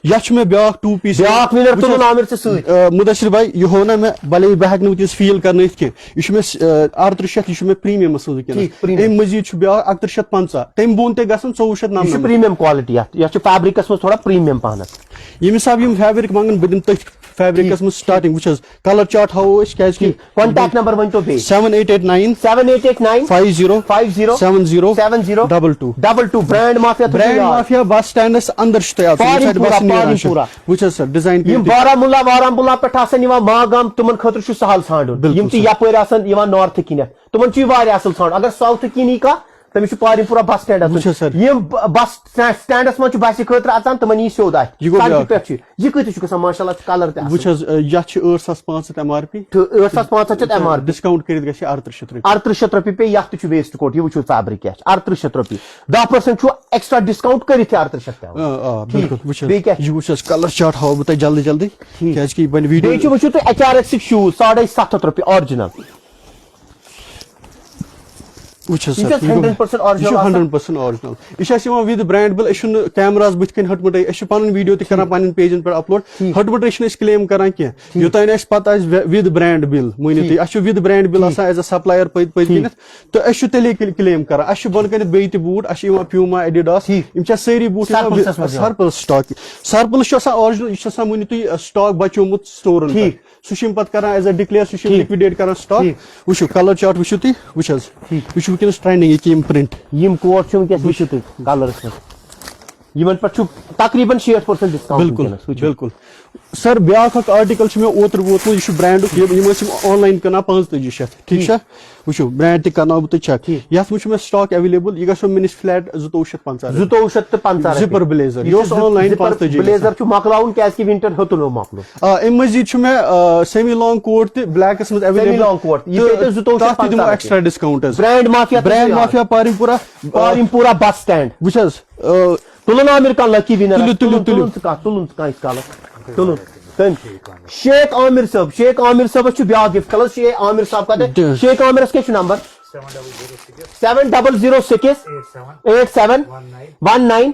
یَتھ چھُ مےٚ بیٛاکھ ٹوٗ پیٖس۔ بیٛاکھ وِنر وٕچھ تُلُن حظ، عامر ژےٚ سۭتۍ۔ آ، مُدثر بھائی، یہِ ہوو نہ مےٚ، بھلے بہٕ ہٮ۪کہٕ نہٕ وٕنکیٚس فیٖل کرنٲیِتھ کینٛہہ۔ یہِ چھُ مےٚ، آ، اَرترٕہ شیٚتھ، یہِ چھُ مےٚ پریٖمیمَس منٛز وٕنکیٚنَس۔ ٹھیٖک، پریٖمیَم۔ اَمہِ مٔزیٖد چھُ بیٛاکھ اَکترٕہ شیٚتھ پنٛژاہ، تَمہِ بۄن تہِ گژھان ژوٚوُہ شیٚتھ نَمنَمَتھ۔ یہِ چھُ پریٖمیَم کوالٹی اَتھ، یَتھ چھُ فیبرِکَس منٛز تھوڑا پریٖمیَم پَہنَتھ۔ ییٚمہِ حساب یِم فیبرِک منٛگَن، بہٕ دِمہٕ تٔتھۍ فیبرکس منٛز سٹارٹنگ وٕچھ حظ، کلر چارٹ ہاوو أسۍ کیازِ کہِ کانٹیکٹ نمبر ؤنۍ تو بیٚیہِ۔ seven eight eight nine seven eight eight nine five zero five zero seven zero seven zero double two. double two. Brand Mafia تھٲیِو برینڈ یاد۔ مافیا بس سٹینڈس اندر چھُ تۄہہِ آسان، پارم ییٚمہِ ساتہٕ پورہ، بس نیران پارم چھِ۔ پورہ۔ وٕچھ حظ سر، ڈیزاین یِم بارہمولہ وارہمولہ پٮ۪ٹھ آسان یِوان ماگام، تِمن خٲطرٕ چھُ سہل ژھانڈُن۔ بِلکُل یِم تہِ سر۔ یپٲرۍ آسان یِوان نارتھٕ کِنٮ۪تھ، تِمن چھُ یہِ واریاہ اصل ژھانڈُن۔ اگر ساوتھٕ کِنۍ یی کانٛہہ، تٔمِس چھُ پارم پورہ بس سٹینڈس وٕچھ حظ سر۔ یِم ب- بس سٹینڈس منٛز چھُ بسہِ خٲطرٕ اژان، تِمن یی سیوٚد اتھِ۔ یہِ گوٚو سڑکہِ بیٛاکھ۔ پٮ۪ٹھ چھُ۔ یہِ کۭتِس چھُ گژھان؟ ماشاءاللہ چھُ کلر تہِ اصل۔ وٕچھ حظ، یتھ چھِ ٲٹھ ساس پانٛژھ ہتھ ایم آر پی۔ تہٕ ٲٹھ ساس پانٛژھ ہتھ چھِ ایم آر پی۔ ڈسکاونٹ کٔرِتھ گژھِ اَرترٕہ شیٚتھ رۄپیہِ۔ اَرترٕہ شیٚتھ رۄپیہِ پیٚیہِ، یَتھ تہِ چھُ ویسٹ کوٹ، یہِ وٕچھِو فیبرِک کیٛاہ چھُ، اَرترٕہ شیٚتھ رۄپیہِ۔ دَہ پٔرسَنٛٹ چھُ ایکسٹرا ڈسکاونٹ کٔرِتھ تہِ اَرترٕہ شیٚتھ پٮ۪وان۔ آ، آ، ٹھیٖک۔ بِلکُل، وٕچھ حظ۔ بیٚیہِ کیٛاہ چھُ؟ یہِ وٕچھ حظ، کلر چارٹ ہاوو بہٕ تۄہہِ جلدی جلدی، ٹھیٖک۔ کیٛازِ کہِ یہِ بَنہِ ویٖڈیو۔ بیٚیہِ چھُ وٕچھِو تُہۍ ایچ آر ایکسٕکۍ شوٗز ساڑَے سَتھ ہَتھ رۄپیہِ آرجِنل۔ وٕچھ حظ یہِ سر، چھِ حظ یہِ گوٚو، ہنڈرنڈ پٔرسنٹ یہِ آرجِنل چھُ آسان؟ ٹھیٖک۔ ہُٹہٕ مُٹَے چھِنہٕ أسۍ کٕلیم کَران کینٛہہ۔ ٹھیٖک۔ یوٚتام نہٕ اَسہِ پَتہ آسہِ وِ-، وِد برینڈ بِل، مٲنِو ٹھیٖک۔ تُہۍ، اَسہِ چھُ وِد برینڈ بِل ٹھیٖک۔ آسان ایز اَ سَپلایَر پٔتۍ پٔتۍ ٹھیٖک۔ کِنٮ۪تھ، تہٕ أسۍ چھِ تیٚلے کٕل-، کٕلیم کَران۔ اَسہِ چھُ بۄنہٕ کَنٮ۪تھ بیٚیہِ تہِ بوٗٹ، اَسہِ چھِ یِوان پیوٗما، ایڈیڈاس، ٹھیٖک۔ یِم چھِ اَسہِ سٲری بوٗٹ یِوان سرپلسَس وِ-، منٛز یِوان۔ Surplus stock. سرپلس چھُ آسان آرجِنل، یہِ چھُ آسان، مٲنِو تُہۍ، سٹاک بَچومُت سٹورَن پٮ۪ٹھ۔ ٹھیٖک۔ سُہ چھُ یِم پَتہٕ کَران ایز اَ ڈِکلیئر، سُہ چھُ یِم ٹھیٖک۔ لِکوِڈیٹ کَران سٹاک۔ ٹھیٖک۔ وٕچھِو، کَلَر چارٹ وٕچھِو تُہۍ، وٕچھ حظ۔ ٹھیٖک۔ یہِ چھُ وٕنکیٚنَس ٹرینڈِنٛگ یہِ کہِ یِم پرنٹ۔ یِم کوٹ چھِ وٕنکیٚس، وٕچھِو تُہۍ کلرس منٛز، یِمن پٮ۪ٹھ چھُ تقریباً شیٹھ پٔرسنٹ ڈسکاونٹ بِلکُل، وٕنکیٚنَس، وٕچھِو۔ بِلکُل۔ سر، بیٛاکھ اَکھ آرٹیکل چھُ مےٚ اوترٕ ووتمُت، یہِ چھُ برینڈُک، یِم، یِم ٲسۍ یِم آن لاین کٕنان پانٛژتٲجی شیٚتھ، ٹھیٖک چھا؟ وٕچھِو، برینڈ تہِ کَرناوٕ بہٕ تۄہہِ چیک۔ ٹھیٖک۔ یَتھ منٛز چھُ مےٚ سٹاک ایویلیبل، یہِ گژھِ مےٚ نِش فلیٹ زٕتووُہ شیٚتھ پنٛژاہ رۄپیہِ۔ زٕتووُہ شیٚتھ تہٕ پنٛژاہ رۄپیہِ۔ زِپر بلیزر، یہِ یہِ چھُ اوس زِ-، آن لاین زِپر پانٛژتٲجی بلیزر گژھان۔ چھُ مۄکلاوُن، کیازِ کہِ ونٹر ہیوٚتُن نہٕ مۄکلُن۔ آ، اَمہِ مٔزیٖد چھُ مےٚ، آ، سیمی لانگ کوٹ تہِ بلیکس منٛز سیمی ایویلیبل۔ لانگ کوٹ، یہِ پیٚیہِ تۄہہِ زٕتووُہ شیٚتھ پنٛژاہ۔ تَتھ تہِ دِمو ایکسٹرا ڈسکاونٹ حظ۔ برینڈ مافیا تہِ برینڈ چھُ مافیا پارِم پورہ۔ پارِم پورہ بس سٹینڈ۔ وٕچھ حظ، آ، تُلُن عامر کانٛہہ لکی ونر۔ تُلِو، تُلِو، تُلِو۔ تُلُن ژٕ کانٛہہ، تُلُن ژٕ کانٛہہ یِتھ کالس۔ تُلُن۔ تٔمۍ۔ شیخ عامر صٲب، شیخ عامر صٲبس چھُ بیٛاکھ گفٹ کلر۔ شیخ عامر صاحب کتہِ؟ تہٕ شیخ عامرس کیٛاہ چھُ number? Seven double zero six eight seven one nine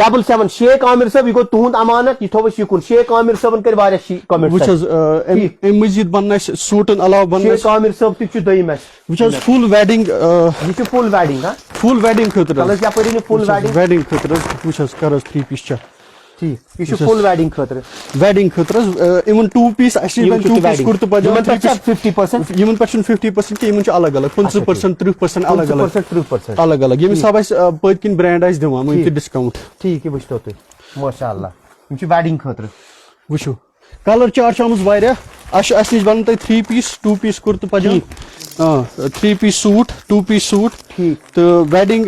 double seven۔ Sheikh Aamir صٲب، یہِ گوٚو تُہُنٛد امانت، یہِ تھوٚو أسۍ یِکُن۔ شیخ عامر صٲبن کٔرۍ واریاہ شی-، کمنٹ وٕچھ سر۔ حظ، آ، اَمہِ ٹھیٖک۔ اَمہِ مٔزیٖد بنن اَسہِ سوٗٹن علاوٕ بنن شیخ اَسہِ، عامر صٲب تہِ چھُ دوٚیِم اَسہِ۔ وٕچھ حظ، فُل ویڈنگ، آ، یہِ چھُ فُل ویڈنگ، ہا؟ فُل ویڈنگ خٲطرٕ حظ۔ کلس یپٲرۍ یہِ فُل وٕچھ حظ، ویڈنگ۔ ویڈنگ خٲطرٕ حظ، وٕچھ حظ، کر حظ تھری پیٖس چیک۔ ٹھیٖک، یہِ چھُ وٕچھ حظ۔ فُل ویڈنگ خٲطرٕ۔ ویڈنگ خٲطرٕ حظ، آ، یِمن ٹوٗ پیٖس، اَسہِ نِش یِم بنہِ چھِ ٹوٗ تہِ پیٖس ویڈنگ۔ کُرتہٕ پاجامہٕ، یِمن پٮ۪ٹھ چھا ففٹی پٔرسنٹ؟ یِمن پٮ۪ٹھ چھُنہٕ ففٹی پٔرسنٹ کینٛہہ، یِمن چھُ الگ الگ، پٕنٛژٕہ پٔرسنٹ، تٕرٛہ پٔرسنٹ الگ اچھا، الگ۔ ٹھیٖک۔ پٕنٛژٕہ پٔرسنٹ، تٕرٛہ پٔرسنٹ۔ الگ الگ، ییٚمہِ ٹھیٖک۔ حساب اَسہِ، آ، پٔتۍ کِنۍ برینڈ آسہِ دِوان، مٲنِو تُہۍ ٹھیٖک۔ ڈسکاونٹ۔ ٹھیٖک، یہِ وٕچھتو تُہۍ۔ ماشاء اللہ۔ یِم چھِ ویڈنگ خٲطرٕ۔ وٕچھِو، کلر چارٹ چھِ آمٕژ واریاہ۔ اَسہِ چھِ، اَسہِ نِش بنن تۄہہِ تھری پیٖس، ٹوٗ پیٖس کُرتہٕ پاجامہٕ۔ ٹھیٖک۔ آ، تھری پیٖس سوٗٹ، ٹوٗ پیٖس سوٗٹ۔ ٹھیٖک۔ تہٕ ویڈنگ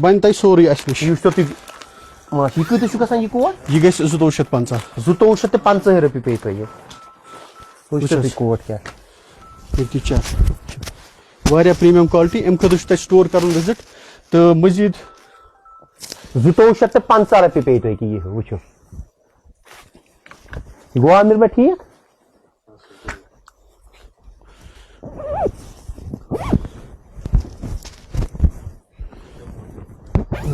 بنہِ تۄہہِ سورُے اَسہِ نِش۔ یہِ وٕچھتو تُہۍ۔ ماشاء، یہِ کۭتِس چھُ گژھان یہِ کوٹ؟ یہِ گژھِ زٕتووُہ شیٚتھ پنٛژاہ۔ زٕتووُہ شیٚتھ تہٕ پنٛژاہ رۄپیہِ پیٚیہِ تۄہہِ یہِ۔ وٕچھتو وٕچھ حظ۔ تُہۍ کوٹ کیٛاہ۔ ییٚتہِ چھِ واریاہ پریٖمیم کالٹی، اَمہِ خٲطرٕ چھُ تۄہہِ سٹور کَرُن وِزِٹ۔ تہٕ مٔزیٖد زٕتووُہ شیٚتھ تہٕ پنٛژاہ رۄپیہِ پیٚیہِ تۄہہِ یہِ کیٛاہ یہِ وٕچھِو۔ گوٚو عامر مےٚ ٹھیٖک؟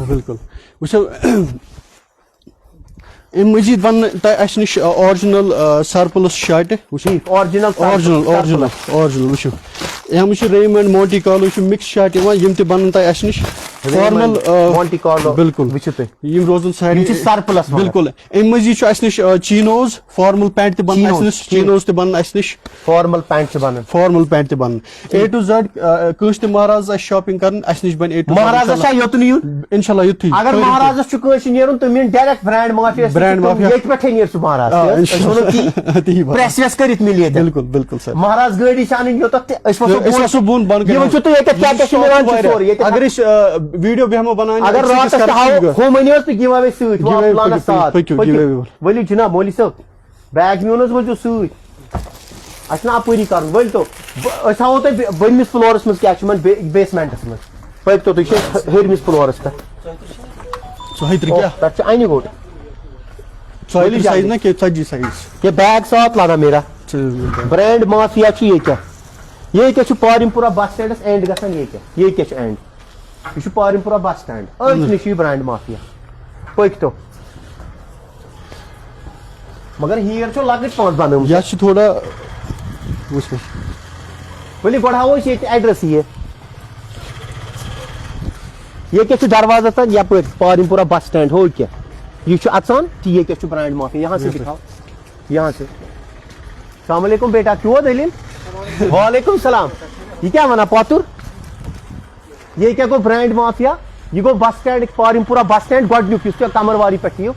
بِلکُل۔ وٕچھو، اَمہِ مٔزیٖد وَنہٕ تۄہہِ اَسہِ نِش، آ، آرجِنَل، آ، سرپلس شاٹہِ۔ وٕچھو۔ ٹھیٖک، original original, surplus. Original, original. وٕچھو، یَتھ منٛز چھِ ریمنڈ، مونٹی کارلو، یِم چھِ مِکس شاٹہِ یِوان، یِم تہِ بَنَن تۄہہِ اَسہِ نِش۔ ریمنڈ، فارمل، آ، مونٹی کارلو۔ بِلکُل۔ وٕچھِو تُہۍ۔ یِم روزَن سارے۔ یِم چھِ سرپلس مگر۔ بِلکُل۔ اَمہِ مٔزیٖد چھُ اَسہِ نِش، آ، چینوز، فارمل پینٹ تہِ بَنَن اَسہِ چینوز، نِش، ٹھیٖک۔ چینوز تہِ بَنَن اَسہِ نِش۔ فارمل پینٹ چھِ بَنان۔ فارمل پینٹ تہِ بَنَن۔ اے ٹو زیڈ، آ، کٲنٛسہِ تہِ مہراز آسہِ شاپنگ کَرٕنۍ، اَسہِ نِش بَنہِ اے ٹو زیڈ۔ مہرازس چھا یوٚتُن یُن؟ اِنشاءاللہ یُتھُے۔ اگر مہرازس چھُ کٲنٛسہِ نیرُن، تِم یِن direct brand mafia, brand mafia. ییٚتہِ پٮ۪ٹھے نیرِ سُہ مہراز۔ آ، أسۍ اِنشاءاللہ۔ وَنو کہِ تی بَنہِ۔ پریس ویس کٔرِتھ مِلہِ ییٚتٮ۪ن۔ بِلکُل، بِلکُل سر۔ مہراز گٲڑی چھِ اَنٕنۍ یوٚتَتھ تہِ، أسۍ وَسو أسۍ بۄن۔ وَسو بۄن بۄن یہِ کَنہِ۔ وٕچھِو تُہۍ ییٚتٮ۪تھ کیٛاہ کیٛاہ چھِ مِلان چھِ سورُے ییٚتٮ۪تھ۔ اگر أسۍ، آ، ویٖڈیو بیٚہمو بَناونہِ، اگر أسۍ چھِ راتَس تہِ کَران ہاوو، فیٖڈ بیک۔ ہُم أنِو حظ تُہۍ گِو اوے سۭتۍ، گِو اوے پلانَس پٔکِو، ساتھ۔ پٔکِو، گِو اوے۔ ؤلِو جِناب، مولوی صٲب۔ بیگ میون حظ ؤلۍزیو سۭتۍ۔ اَسہِ چھُنہ اَپٲری کَرُن، ؤلۍ تو۔ بہٕ، أسۍ ہاوو تۄہہِ بِ-، بٔنمِس فٕلورَس منٛز کیٛاہ چھُ یِمَن بے-، بیسمٮ۪نٛٹَس منٛز۔ پٔکۍ تو تُہۍ، چھِ أسۍ ہیٚرمِس فٕلورَس پٮ۪ٹھ۔ ژۄیہِ ترٕٛہ کیٛاہ؟ تَتھ چھُ اَنہِ گوٚٹ۔ ژۄیہِ ترٕٛہ ؤلِو سایز جلدی۔ نہ کینٛہہ، ژَتجی سایز۔ یہِ بیگ ساتھ لانا میرا۔ ژٕ برینڈ مافیا چھُ ییٚتہِ۔ ییٚتہِ چھُ پارِم پورہ بس سٹینڈَس اینڈ گژھان ییٚتہِ۔ ییٚتہِ چھُ اینڈ۔ یہِ چھُ پارِم پورہ بس سٹینڈ۔ أتھۍ نِش چھُ یہِ برینڈ مافیا۔ پٔکۍ تو۔ مگر ہیٖر چھو لۄکٕٹ پانٛژھ بنٲومٕژ۔ یَتھ چھِ تھوڑا وٕچھ حظ۔ ؤلِو گۄڈٕ ہاوو أسۍ ییٚتہِ ایڈریس یہِ۔ یہِ کیٛاہ چھُ دروازس تَل یَپٲرۍ پارِم پورہ بس سٹینڈ ہو کیٛاہ؟ یہِ چھُ اَژان تہٕ یہِ کیٛاہ چھُ برینڈ مافیا؟ یہاں سے دکھاؤ۔ یہاں سے۔ السلام علیکم بیٹا، کیٛاہ دٔلیٖل؟ وعلیکم السلام۔ یہِ کیٛاہ وَنان پۄتُر؟ یہِ کیٛاہ گوٚو برینڈ مافیا؟ یہِ گوٚو بس سٹینڈ، پارِم پورہ بس سٹینڈ گۄڈٕنیُک، یُس تۄہہِ کمرواری پٮ۪ٹھ یِیِو۔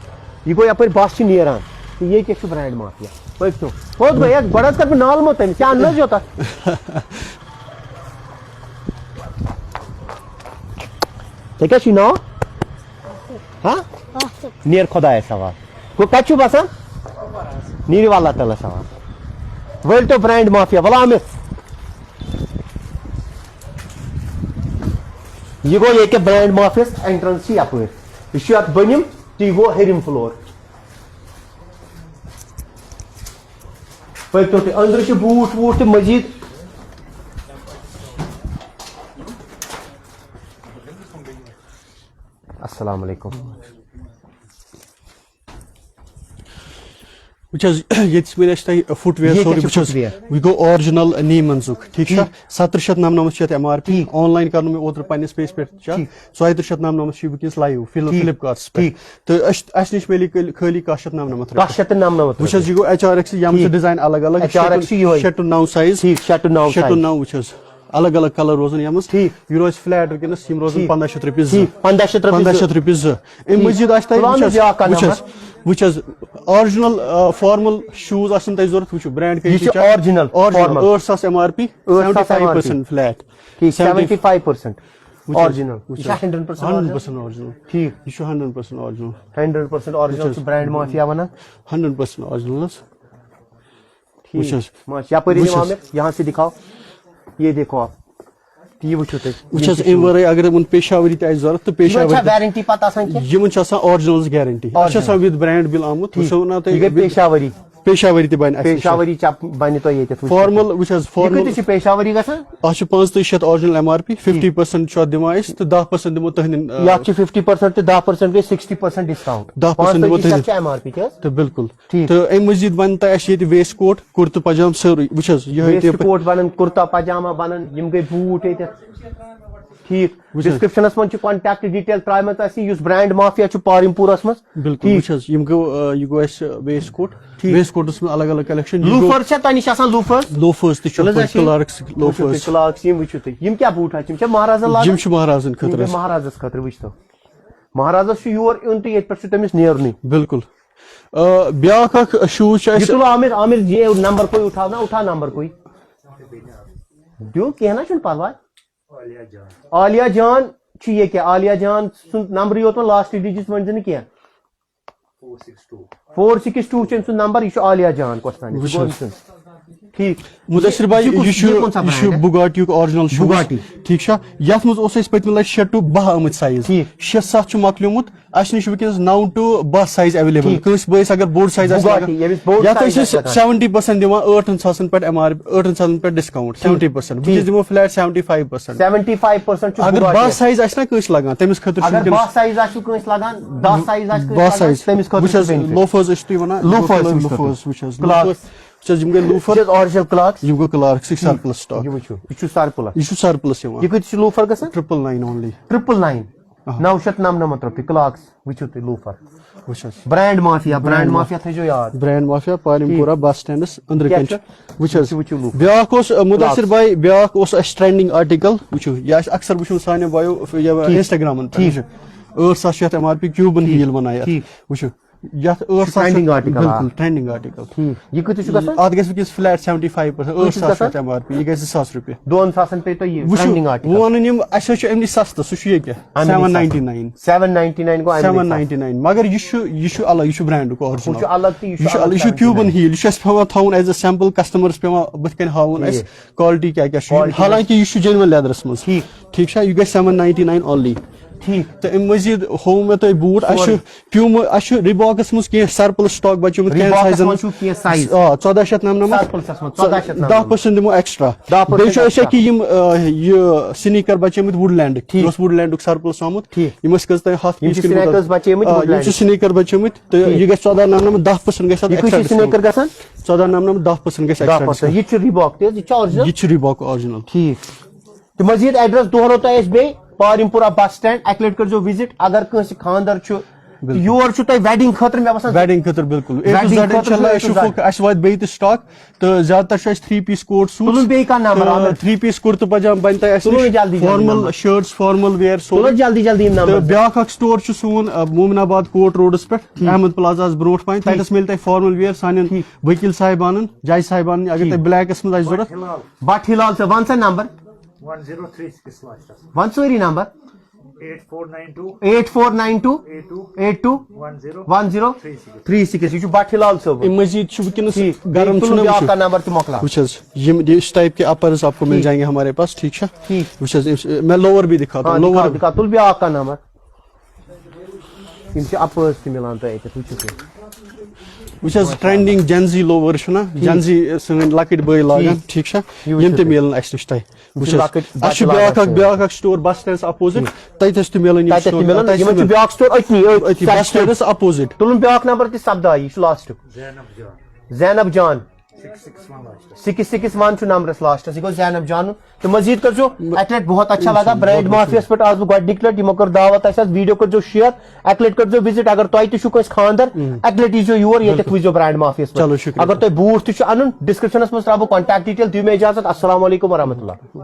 یہِ گوٚو یَپٲرۍ بس چھِ نیران۔ تہٕ یہِ کیٛاہ چھُ برینڈ مافیا؟ پٔکۍ تو۔ کوٚت گوٚو؟ ہے، گۄڈٕ حظ کَرٕ بہٕ نالہٕ مو تٔمِس، کیٛاہ اَننہٕ حظ یوٚتَتھ؟ ژےٚ کیٛاہ چھُے ناو؟ ہا؟ نیر خۄدایَس حوالہٕ۔ گوٚو کَتہِ چھُو بسان؟ نیٖرِو اللہ تعالیٰ سوال۔ ؤلۍ تو برینڈ مافیا، وَلہٕ عامر۔ یہِ گوٚو ییٚتہِ برینڈ مافیاہَس اینٹرنس چھِ یَپٲرۍ۔ یہِ چھُ اَتھ بٔنِم، تہٕ یہِ گوٚو ہیٚرِم فلور۔ پٔکۍ تو تُہۍ۔ أنٛدرٕ چھِ بوٗٹھ ووٗٹھ تہِ مٔزیٖد۔ السلام علیکم۔ وٕچھ حظ، ییٚتہِ چھِ وۄنۍ اَسہِ تۄہہِ فُٹ وِیَر یہِ کیٛاہ سورُے، چھُ وٕچھ حظ، فُٹ وِیَر؟ یہِ گوٚو آرجِنَل نیٖمَن زُک، ٹھیٖک چھا؟ ٹھیٖک۔ سترٕہ شیٚتھ نَمنَمَتھ چھُ یَتھ ایم آر پی، ٹھیٖک۔ آن لاین کَرنو مےٚ اوترٕ پنٛنِس پیجَس پٮ۪ٹھ، چھا؟ ٹھیٖک۔ ژۄیہِ تٕرٛہ شیٚتھ نَمنَمَتھ چھُ یہِ وٕنکیٚنَس لایِو فِل-، ٹھیٖک۔ فِلِپ کارٹَس پٮ۪ٹھ۔ ٹھیٖک۔ تہٕ أسۍ، اَسہِ نِش میلہِ یہِ کٔلۍ-، خٲلی کاہ شیٚتھ نَمنَمَتھ رۄپیہِ۔ کاہ شیٚتھ تہٕ نَمنَمَتھ وٕچھ حظ، رۄپیہِ۔ یہِ گوٚو ایچ آر ایکس، یَتھ منٛز چھِ ٹھیٖک۔ ڈِزاین الگ الگ، ایچ آر ایکس چھُ یِہوٚے۔ شےٚ ٹُو نَو سایِز۔ ٹھیٖک، شےٚ ٹُو نَو شےٚ ٹُو سایِز۔ نَو وٕچھ حظ۔ الگ الگ کلر روزن یتھ منٛز۔ ٹھیٖک۔ یہِ روزِ فلیٹ وٕنکیٚنس، یِم روزن ٹھیٖک۔ پندہ شیٚتھ رۄپیہِ زٕ۔ ٹھیٖک، پندہ شیٚتھ رۄپیہِ پندہ زٕ۔ شیٚتھ رۄپیہِ زٕ۔ اَمہِ ٹھیٖک۔ مٔزیٖد آسہِ تۄہہِ، تُلان وٕچھ حظ، بیٛاکھ اکھ وٕچھ حظ، نمبر۔ وٕچھ حظ، آرجنل، آ، فارمل شوٗز آسن تۄہہِ ضوٚرتھ، وٕچھِو، برانڈ کیٛاہ یہِ چھِ چھِ؟ Original original, formal. ٲٹھ ساس ایم آر پی، ٲٹھ ساس M R P. Seventy five percent flat. ٹھیٖک، سیونٹی فایِو پٔرسنٹ۔ وٕچھ حظ، آرجنل۔ یہِ چھا hundred percent hundred original? Percent original. ٹھیٖک۔ یہِ چھُ hundred percent original. Hundred percent original وٕچھ حظ۔ چھُ برانڈ مافیا ونان۔ ہنڈرنڈ پٔرسنٹ آرجنل حظ۔ ٹھیٖک۔ وٕچھ حظ۔ ماشا-، یَپٲرۍ وٕچھ أنِو حظ۔ عامر، یہاں سے دکھاؤ۔ یہ دیکھو آپ۔ یہ وٕچھِو تُہۍ۔ وٕچھ حظ، اَمہِ ورٲے اگر یِمَن پیشاوری تہِ آسہِ ضوٚرَتھ تہٕ یِمَن چھا پیشاوری تہِ، وارنٹی پَتہٕ آسان کینٛہہ؟ یِمَن چھِ آسان آرجنلز گارنٹی۔ اَتھ چھِ آرجنل۔ آسان وِد برینڈ بِل آمُت۔ ٹھیٖک۔ وٕچھو نا تُہۍ یہِ گٔے وِد پیشاوری۔ پیشاوری تہِ بَنہِ اَسہِ نِش۔ پیشاوری چپ بَنہِ تۄہہِ ییٚتٮ۪تھ وٕچھِتھ۔ فارمل، وٕچھ حظ، یہِ فارمل۔ کۭتِس چھِ پیشاوری گژھان؟ اَتھ چھُ پانٛژتٲجی شیٚتھ original M R P, fifty percent چھُ اَتھ دِوان أسۍ تہٕ دَہ پٔرسنٹ دِمو تُہٕنٛدٮ۪ن، آ، یَتھ چھِ فِفٹی پٔرسنٹ تہٕ دَہ پٔرسنٹ گٔے سِکِسٹی پٔرسنٹ ڈِسکاوُنٛٹ۔ دَہ پٔرسنٹ دِمو پانٛژتٲجی شیٚتھ تُہٕنٛدٮ۪ن۔ چھِ ایم آر پی تہِ حظ؟ تہٕ بِلکُل۔ ٹھیٖک۔ تہٕ اَمہِ مٔزیٖد بَنہِ تۄہہِ اَسہِ ییٚتہِ ویسٹ کوٹ، کُرتہٕ پَجامہٕ سٲرٕے۔ وٕچھ حظ، یِہوٚے ویسٹ تہِ کوٹ بَنَن، کُرتا پَجاما بَنَن، یِم گٔے بوٗٹھ ییٚتٮ۪تھ۔ ٹھیٖک۔ وٕچھ حظ۔ ڈسکرپشنَس منٛز چھِ کانٹیکٹ ڈیٹیل ترٛایمَژٕ اَسہِ، یُس برانڈ مافیا چھُ پارِم پوٗرَس منٛز۔ بِلکُل، ٹھیٖک۔ وٕچھ حظ، یِم گوٚو، آ، یہِ گوٚو اَسہِ ویسٹ کوٹ۔ ٹھیٖک۔ ویسٹ کوٹَس منٛز الگ الگ کلیکشن۔ یہِ گوٚو لوفر چھا تۄہہِ نِش آسان لوفر؟ لوفٲرٕس تہِ چھُ، وٕچھ حظ، پَتہٕ اَسہِ یِم کلارکس وٕچھِو تُہۍ، لوفٲرٕس۔ کلارکس یِم وٕچھِو تُہۍ۔ یِم کیٛاہ بوٗٹھ حظ چھِ؟ یِم چھا مہرازَن لاگان؟ یِم چھِ مہرازَن یِم خٲطرٕ گٔے حظ۔ مہرازَس خٲطرٕ، وٕچھ تو۔ مہرازَس چھُ یور یُن تہٕ ییٚتہِ پٮ۪ٹھ چھُ تٔمِس نیرُنٕے۔ بِلکُل۔ آ، بیٛاکھ اَکھ شوٗز چھُ یہِ اَسہِ۔ تُلو عامر، عامر، یہ نمبر کوئی اٹھاؤ نا، اٹھا نمبر کوئی۔ دیو، کینٛہہ نہ چھُنہٕ پرواے۔ عالیہ جان چھُ یہِ کیٛاہ؟ عالیہ جان سُنٛد نمبرٕے یوت وۄنۍ لاسٹ ڈِجِٹس ؤنۍ زِ نہٕ کینٛہہ۔ فور سِکِس ٹوٗ چھُ أمۍ سُنٛد نمبر، یہِ چھُ عالیہ جان کۄستانۍ، یہِ چھُ وٕچھ گوٚو حظ۔ أمۍ سُنٛد۔ ٹھیٖک۔ مُدثر بھائی، یہِ کُس، یہِ چھُ، یہِ کون سا یہِ چھُ برانڈ ہے؟ بُگاٹیُک آرجنل شوٗز۔ بُگاٹی۔ ٹھیٖک چھا؟ یَتھ منٛز اوس اَسہِ پٔتمہِ لَٹہِ شےٚ ٹُو باہ آمٕتۍ سایز۔ ٹھیٖک۔ شےٚ سَتھ چھُ مۄکلیومُت۔ اَسہِ نِش چھُ وٕنکیٚنَس نَو ٹُو باہ سایز ایویلیبل۔ ٹھیٖک۔ کٲنٛسہِ بٲیِس اگر بوٚڑ سایز آسہِ بُگاٹی، لَگان، ییٚمِس بوٚڑ یَتھ سایز أسۍ آسہِ لَگان۔ سیونٹی پٔرسنٹ دِوان، ٲٹھَن ساسَن پٮ۪ٹھ ایم آر، ٲٹھَن ساسَن پٮ۪ٹھ ڈِسکاوُنٛٹ، ٹھیٖک۔ Seventy percent. بہٕ ٹھیٖک۔ چھُس دِوان flat seventy five percent. Seventy five percent چھُ اگر بُگاٹی باہ اَسہِ۔ سایز آسہِ نا کٲنٛسہِ لَگان، تٔمِس خٲطرٕ چھُ اگر وٕنکیٚنَس باہ سایز آسہِ کٲنٛسہِ لَگان، دَہ سایز آسہِ کٲنٛسہِ باہ لَگان، سایز۔ تٔمِس خٲطرٕ وٕچھ چھُ حظ، بینفٹ۔ لوفٲرٕس ٲسِو تُہۍ وَنان، لوفٲرٕس لوفٲرٕس وٕچھ حظ۔ وٕچھ حظ، کٕلاس۔ لوفٲرٕس۔ وٕچھ حظ، یِم گٔے لوفر۔ وٕچھ حظ، آرجنل کٕلاکس۔ یِم گوٚو کٕلاکس، یہِ چھُ سرپلس سٹاک۔ یہِ وٕچھِو، یہِ چھُ سرپلس۔ یہِ چھُ سرپلس یِوان۔ یہِ کۭتِس چھُ لوفر گژھان؟ Triple nine only. Triple nine. اہن۔ نَو شیٚتھ نَمنَمَتھ رۄپیہِ کٕلاکس۔ وٕچھِو تُہۍ لوفر۔ وٕچھ حظ۔ Brand mafia, brand brand mafia تھٲیزیو یاد۔ برانڈ مافیا، پارم ٹھیٖک۔ پورہ بس سٹینڈس أنٛدرٕ کیٛاہ کَنہِ چھُ؟ چھُ؟ وٕچھ حظ۔ وٕچھِو، وٕچھِو لوفر۔ بیٛاکھ اوس، آ، مُدثر کٕلاکس۔ بھائی، بیٛاکھ اوس اَسہِ ٹرینڈنگ آرٹیکل۔ وٕچھِو، یہِ آسہِ اکثر وٕچھمُت سانیو بایو، یہِ ٹھیٖک۔ انسٹاگرامن پٮ۪ٹھ۔ ٹھیٖک۔ وٕچھِو، ٲٹھ ساس چھُ یَتھ ایم آر پی، کیوبن ٹھیٖک۔ ہیٖل وَنان یَتھ۔ ٹھیٖک۔ وٕچھِو، یَتھ ٲٹھ ساس چھُ ٹرینڈنگ آرٹیکل، آ۔ بِلکُل، ٹرینڈنگ آرٹیکل۔ ٹھیٖک۔ یہِ کۭتِس چھُ گژھان؟ اَتھ گژھِ وٕنکیٚس فلیٹ سیونٹی فایِو پٔرسنٹ، کۭتِس ٲٹھ ساس چھُ گژھان؟ اَتھ ایم آر پی، یہِ گژھِ زٕ ساس رۄپیہِ۔ دۄن ساسَن پیٚیہِ تۄہہِ یہِ وٕچھِو، ٹرینڈنگ آرٹیکل۔ بہٕ وَنہٕ یِم، اَسہِ حظ چھُ اَمہِ نِش سَستہٕ، سُہ چھُ یہِ کیٛاہ؟ اَمہِ نِش سَستہٕ۔ Seven ninety nine. Seven ninety nine گوٚو اَمہِ نِش سَستہٕ۔ سیون ناینٹی ناین، مگر یہِ چھُ، یہِ چھُ الگ، یہِ چھُ برانڈُک ہُہ آرجنل۔ چھُ الگ تہٕ یہِ چھُ یہِ چھُ الگ، یہِ چھُ سیون ناینٹی ناین۔ کیوبن ہیٖل، یہِ چھُ اَسہِ پٮ۪وان تھاوُن ایز اےٚ سیمپل، کسٹمرس پٮ۪وان بٕتھِ کَنہِ ہاوُن اَسہِ۔ ٹھیٖک۔ کالٹی کیٛاہ کیٛاہ چھُ۔ کالٹی حالانکہ یہِ چھُ جینوَن لیدرَس منٛز۔ ٹھیٖک۔ ٹھیٖک چھا؟ یہِ گژھِ سیون ناینٹی ناین اونلی۔ ٹھیٖک۔ تہٕ اَمہِ مٔزیٖد ہوو مےٚ تۄہہِ بوٗٹ، اَسہِ چھُ سورُے۔ پیوٗمہٕ، اَسہِ چھُ ریٖباکَس منٛز کینٛہہ سرپلس سٹاک بَچیومُت، کینٛہہ ریٖباکَس سایزَن۔ منٛز چھُو کینٛہہ سایز۔ آ، ژۄداہ شیٚتھ نَمنَمَتھ۔ سرپلسَس منٛز، ژۄداہ شیٚتھ نَمنَمَتھ۔ دَہ پٔرسنٹ دِمو ایکسٹرا۔ دَہ پٔرسنٹ بیٚیہِ چھُ أسۍ ایکسٹرا۔ ییٚکیٛاہ یِم، آ، یہِ سنیکر بَچیمٕتۍ وُڈ لینڈٕکۍ۔ ٹھیٖک۔ یہِ اوس وُڈ لینڈُک سرپلس آمُت۔ ٹھیٖک۔ یِم ٲسۍ کٔژ تام ہَتھ یِم پیٖس چھِ کِنہٕ سنیکرز کوٗتاہ؟ بَچیمٕتۍ آ، وُڈ یِم چھِ لینڈٕکۍ۔ سنیکر بَچیمٕتۍ تہٕ ٹھیٖک۔ یہِ گژھِ ژۄداہ نَمنَمَتھ، دَہ پٔرسنٹ گژھِ اَتھ یہِ کۭتِس ایکسٹرا چھِ سنیکر ڈِسکاوُنٛٹ۔ گژھان؟ ژۄداہ نَمنَمَتھ، دَہ پٔرسنٹ گژھِ دَہ ایکسٹرا پٔرسنٹ۔ ڈِسکاوُنٛٹ۔ یہِ تہِ چھُ ریٖباک تہِ حظ، یہِ چھُ آرجِنل؟ یہِ تہِ چھُ ریٖباک آرجِنل۔ ٹھیٖک۔ تہٕ مزید ایڈریس دۄہراو تۄہہِ أسۍ بیٚیہِ، پارِم پورہ بس سٹینڈ، اَکہِ لٹہِ کٔرزیٚو وِزِٹ۔ اگر کٲنٛسہِ خانٛدر چھُ، یور چھُ تۄہہِ ویڈنگ خٲطرٕ، مےٚ باسان، ویڈنگ خٲطرٕ بِلکُل اے ٹو ویڈنگ زیڈ خٲطرٕ چھُ اِنشاءاللہ اے ٹو اَسہِ چھُ زیڈ۔ فوک-، اَسہِ واتہِ بیٚیہِ تہِ سٹاک، تہٕ زیادٕ تر چھُ اَسہِ تھری پیٖس کوٹ سوٗٹ۔ تُلُن بیٚیہِ کانٛہہ نمبر، عامر؟ تھری پیٖس کُرتہٕ پجامہٕ بَنہِ تۄہہِ اَسہِ تُلُن نِش، جلدی، جلدی فارمل نمبر۔ شٲرٹٕس، فارمل ویئر تُلُن سورُے۔ جلدی، جلدی یِم نمبر۔ تہٕ بیٛاکھ اکھ سٹور چھُ سون، آ، مومن آباد کوٹ روڈس پٮ۪ٹھ، ٹھیٖک۔ احمد پلازاہس برونٛٹھ پہن، ٹھیٖک۔ تَتٮ۪س مِلہِ تۄہہِ فارمل ویئر سانٮ۪ن ٹھیٖک۔ ؤکیٖل صاحبانن، جج صاحبانن، اگر ٹھیٖک۔ تۄہہِ بلیکس منٛز آسہِ ضوٚرتھ۔ بٹ ہلال صٲب، وَن سا number. One zero three six last۔ وَن سٲری number. Eight four nine two۔ Eight four nine two۔ Eight two۔ Eight two۔ One zero۔ One zero۔ Three six۔ Three six۔ یہِ چھُ بٹ ہلال صٲب۔ اَمہِ مٔزیٖد چھُ وٕنکیٚنَس ٹھیٖک۔ گرم بیٚیہِ چھُنہ تُلُن بیٛاکھ وٕچھُن۔ کانٛہہ نمبر تہِ مۄکلاو۔ وٕچھ حظ، یِم یہِ، اِس ٹایپ کے اپرز آپ کو مِل ٹھیٖک۔ جائیں گے ہمارے پاس، ٹھیٖک چھا؟ ٹھیٖک۔ وٕچھ حظ، أمِس، میں لوور بھی دکھاتا ہاں، ہوں، لوور۔ دکھاو، دکھاو۔ تُل بیٛاکھ کانٛہہ نمبر۔ یِم چھِ اپٲرۍ تہِ مِلان تۄہہِ اَتٮ۪تھ، وٕچھِو تُہۍ۔ وٕچھ حظ، ٹرینڈنگ جین زی لوور چھُنہ، ٹھیٖک۔ جین زی سٲنۍ لۄکٕٹۍ بٲے لاگان، ٹھیٖک۔ ٹھیٖک چھا؟ یِم وٕچھِو تُہۍ۔ تہِ مِلن اَسہِ نِش تۄہہِ۔ یِم وٕچھ چھِ حظ، لۄکٕٹۍ اَسہِ چھُ بچہٕ بیٛاکھ لاگان اکھ، سٲنۍ۔ بیٛاکھ اکھ سٹور بس سٹینڈس اپوزٹ، ٹھیٖک۔ تَتہِ حظ تہِ مِلن یِم تَتٮ۪تھ تہِ سٹور، مِلن، تَتہِ یِمن چھُ مِلن۔ بیٛاکھ سٹور أتنی، أتھۍ أتھی بس سٹینڈس اپوزٹ۔ تُلُن بیٛاکھ نمبر تہِ سپداے، یہِ چھُ لاسٹُک۔ زینب جان۔ زینب جان۔ Six six one چھُ نمبرس لاسٹس، یہِ گوٚو زینب جانُن۔ تہٕ مزید کٔرزیو اکہِ لٹہِ، بہت اچھا لگا، برانڈ مافیاہس پٮ۪ٹھ آز بہٕ گۄڈٕنِچ لٹہِ، یِمو کٔر دعوت اَسہِ آز، ویڈیو کٔرزیو شیئر، اکہِ لٹہِ کٔرزیو وزٹ، اگر تۄہہِ تہِ چھُو کٲنٛسہِ خاندر، اکہِ لٹہِ ییٖزیو یور، ییٚتٮ۪تھ وٕچھزیو برانڈ مافیاہس پٮ۪ٹھ۔ چلو، شُکریہ۔ اگر تۄہہِ بوٗٹھ تہِ چھُ انُن، ڈسکرپشنس منٛز ترٛاوٕ بہٕ کانٹیکٹ ڈیٹیل، دِیِو مےٚ اجازت، السلام علیکم ورحمۃ اللہ۔